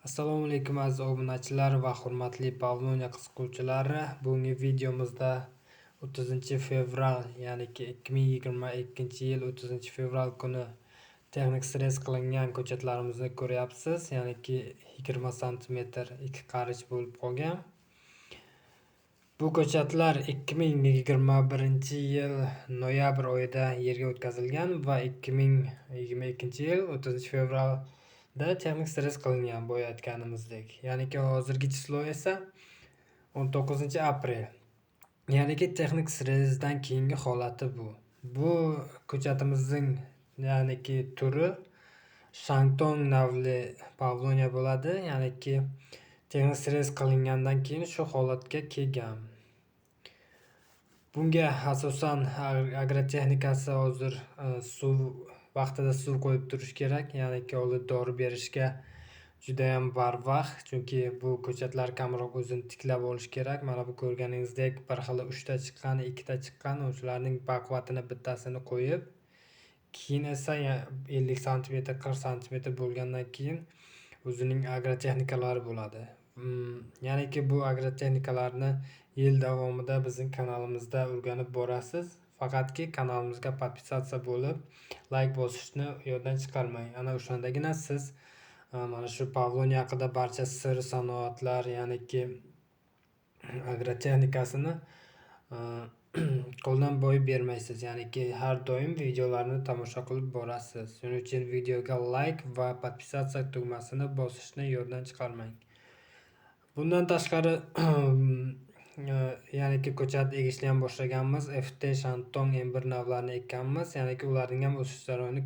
Assalomu alaykum, aziz obunachilar va hurmatli Pavlonia qiziquvchilari. Bugungi videomizda 30 fevral, ya'niki 2022-yil 30 fevral kuni texnik srez qilingan ko'chatlarimizni ko'ryapsiz, ya'niki 20 santimetr 2 qarich bo'lib qolgan. Bu ko'chatlar 2021-yil noyabr oyida yerga o'tkazilgan va 2022-yil 30 fevralda texnik srez qilingan, boya aytganimizdek. Ya'niki hozirgi число esa 19 aprel. Ya'niki texnik srezdan keyingi holati bu. Bu ko'chatimizning, ya'niki, turi Shantong navli pavlonia bo'ladi. Ya'niki texnik srez qilingandan keyin shu holatga kelgan. Bunga asosan agrotexnikasi hozir suv vaqtida suv qo'yib turish kerak, ya'niki hozir dori berishga judayam barvaqt, chunki bu ko'chatlar kamroq o'zini tiklab olishi kerak. Mana bu ko'rganingizdek, bir xili uchta chiqqan, ikkita chiqqan, o'shalarning baquvvatini bittasini qo'yib, keyin esa 50 santimetr, 40 santimetr bo'lgandan keyin o'zining agrotexnikalari bo'ladi. Ya'niki bu agrotexnikalarni yil davomida bizning kanalimizda o'rganib borasiz. Faqatki kanalimizga подписаться bo'lib, layk bosishni yoddan chiqarmang. Ana o'shandagina siz mana shu pavlonia haqida barcha sir sanoatlar, ya'niki agrotexnikasini qo'ldan boy bermaysiz. Ya'niki har doim videolarni tomosha qilib borasiz. Shuning uchun videoga layk va подписаться tugmasini bosishni yoddan chiqarmang. Bundan tashqari, ya'niki ko'chat egishni ham boshlaganmiz. FT, Shantong M1 navlarini ekkanmiz. Ya'niki ularning ham o'sish jarayonini